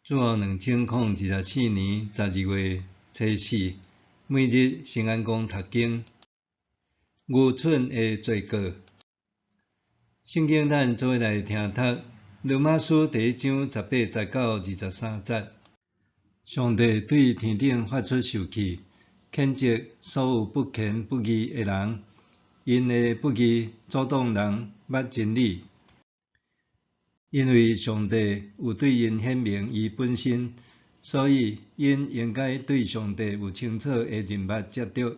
主後2024年12月初四，每日聖安公讀經。愚蠢的罪過。聖經咱做伙來聽讀羅馬書第一章18節到23節。上帝對天頂發出受氣，譴責所有不虔不義的人，𪜶的不義阻擋人捌真理。因為上帝有對𪜶顯明伊本身，所以𪜶應該對上帝有清楚的認捌才對。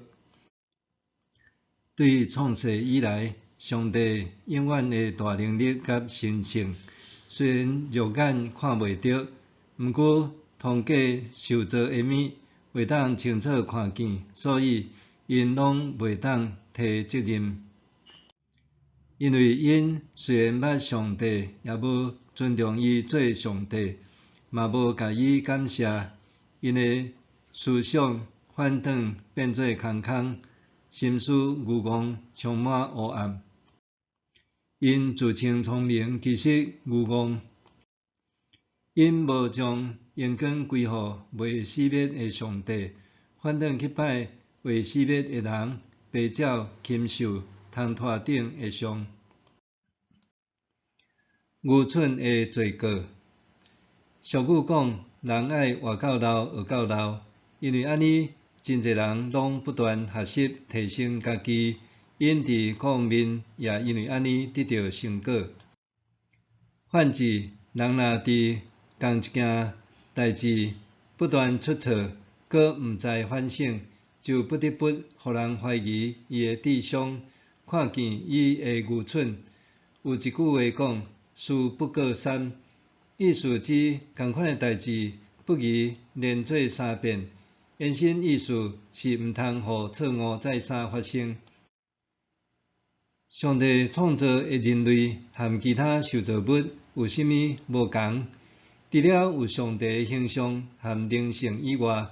對創世以來，上帝永遠的大能力佮神性，雖然肉眼看袂著，毋過通過受造的物會當清楚看見，所以𪜶攏袂當推責任。因為𪜶雖然捌上帝，也無尊重伊做上帝，嘛無共伊感謝，𪜶的思想反轉變做空空，心思愚戇，充滿烏暗。𪜶自稱聰明，其實愚戇。𪜶無將榮光歸予袂死滅的上帝，反轉去拜會死滅的人、白鳥、禽獸、通拖等的像。愚蠢的罪過。俗語講，人愛活到老，學到老。因為按呢，真濟人攏不斷學習提升家己，𪜶佇各方面也因為按呢得著成果。反之，人若佇仝一件代誌不斷出錯，閣毋知反省，就不得不予人懷疑伊的智商，看見伊的愚蠢。有一句話講：事不過三，意思指仝款的代誌不宜連做三遍。延伸意思是毋通予錯誤再三發生。上帝創造的人類和其他受造物有啥物無仝？除了有上帝的形象和靈性以外，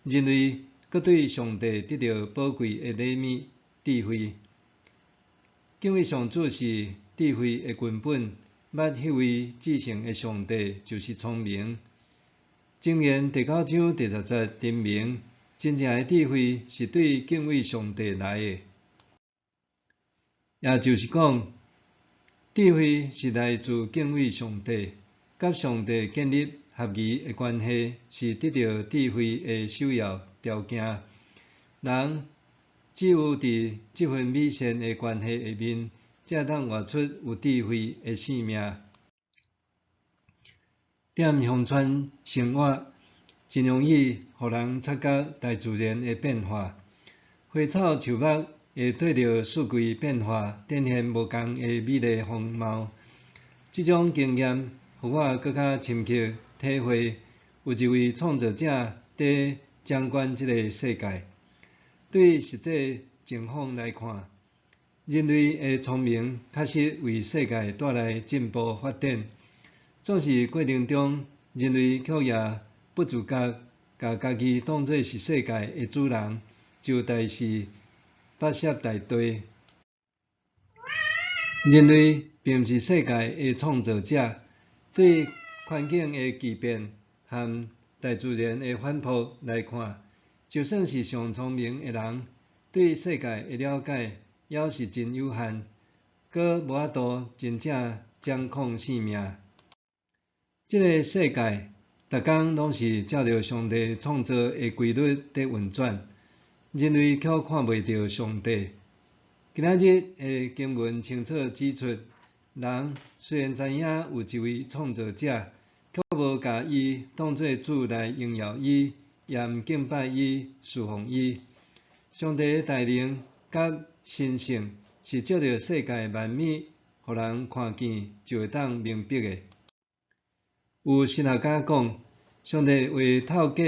人類閣對上帝得著寶貴的禮物——智慧。敬畏上主是智慧的根本，捌彼位至聖的上帝就是聰明。箴言第九章第十節申明，真正的智慧是對敬畏上帝來的。也就是講，智慧是來自敬畏上帝，佮上帝建立合宜的關係，是得著智慧的首要條件。人只有佇這份美善的關係下面，才會當活出有智慧的生命。踮鄉村生活，真容易予人察覺大自然的變化。花草樹木會綴著四季變化，展現無仝的美麗風貌。這種經驗，予我閣較深刻體會，有一位創造者佇掌管這个世界。對實際情況來看，人類的聰明確實為世界帶來進步發展。總是過程中，人類卻也不自覺，共家己當做是世界的主人，就代誌不涉大地。人類並毋是世界的創造者，對環境的巨變和大自然的反覆來看，就算是上聰明的人，對世界的了解猶是真有限，閣無法度真正掌控生命。這个世界，逐工攏是照著上帝創造的規律佇運轉，人類卻看袂著上帝。今仔日的經文清楚指出，人雖然知影有一位創造者，卻無共伊當做主來榮耀伊，也毋敬拜伊、事奉伊。上帝的大能佮神性是藉著世界萬物，予人看見就會當明白的。有神學家講，上帝會透過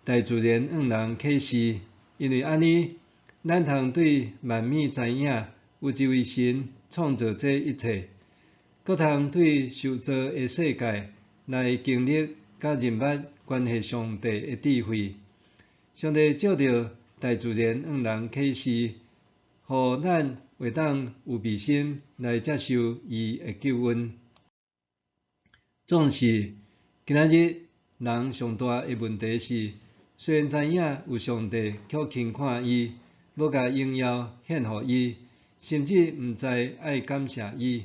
大自然向人啟示，因為按呢，咱通對萬物知影有一位神創造這一切，閣通對受造的世界來經歷佮認捌關係上帝的智慧。上帝藉著大自然向人啟示，予咱會當有備心來接受伊的救恩。總是今仔日人上大的問題是，雖然知影有上帝，卻輕看伊，無共榮耀獻予伊，甚至毋知愛感謝伊。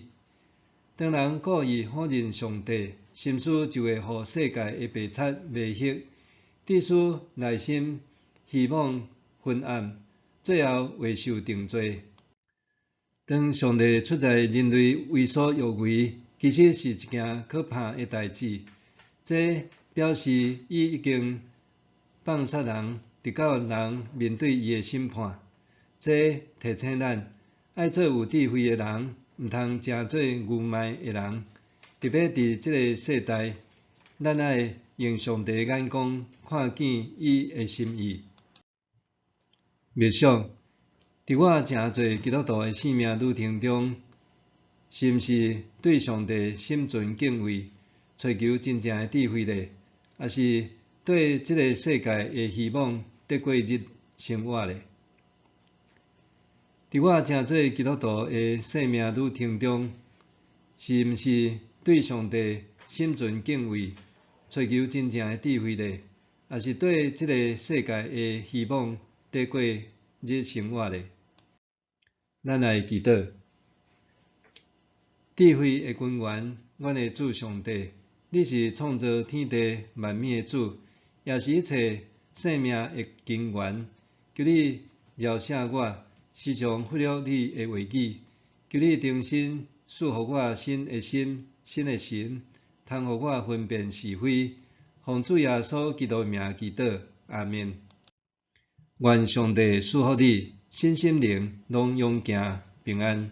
當人故意否認上帝，心思就會予世界的白賊迷惑，致使內心希望昏暗，最後會受定罪。當上帝出在人類為所欲為，其實是一件可怕的代誌。這表示伊已經放殺人，直到人面對伊的審判。這提醒咱，愛做有智慧的人，毋通成做愚昧的人。特別佇這个世代，咱愛用上帝的眼光看見伊的心意。默想，佇我成做基督徒的生命旅程中，是毋是對上帝心存敬畏，追求真正的智慧呢？抑是對這个世界的希望得過日生活呢？佇我成做基督徒的生命旅程中，是毋是對上帝心存敬畏，追求真正的智慧呢？抑是對這个世界的希望得過日生活呢？咱來祈禱。智慧的根源，阮的主上帝，你是創造天地萬物的主，也是一切生命的根源。求你饒赦我，時常忽略你的話語。求你重新賜予我新的心、新的神，通予我分辨是非。奉主耶穌基督的名祈禱，阿們。願上帝賜福你，身心靈攏勇健平安。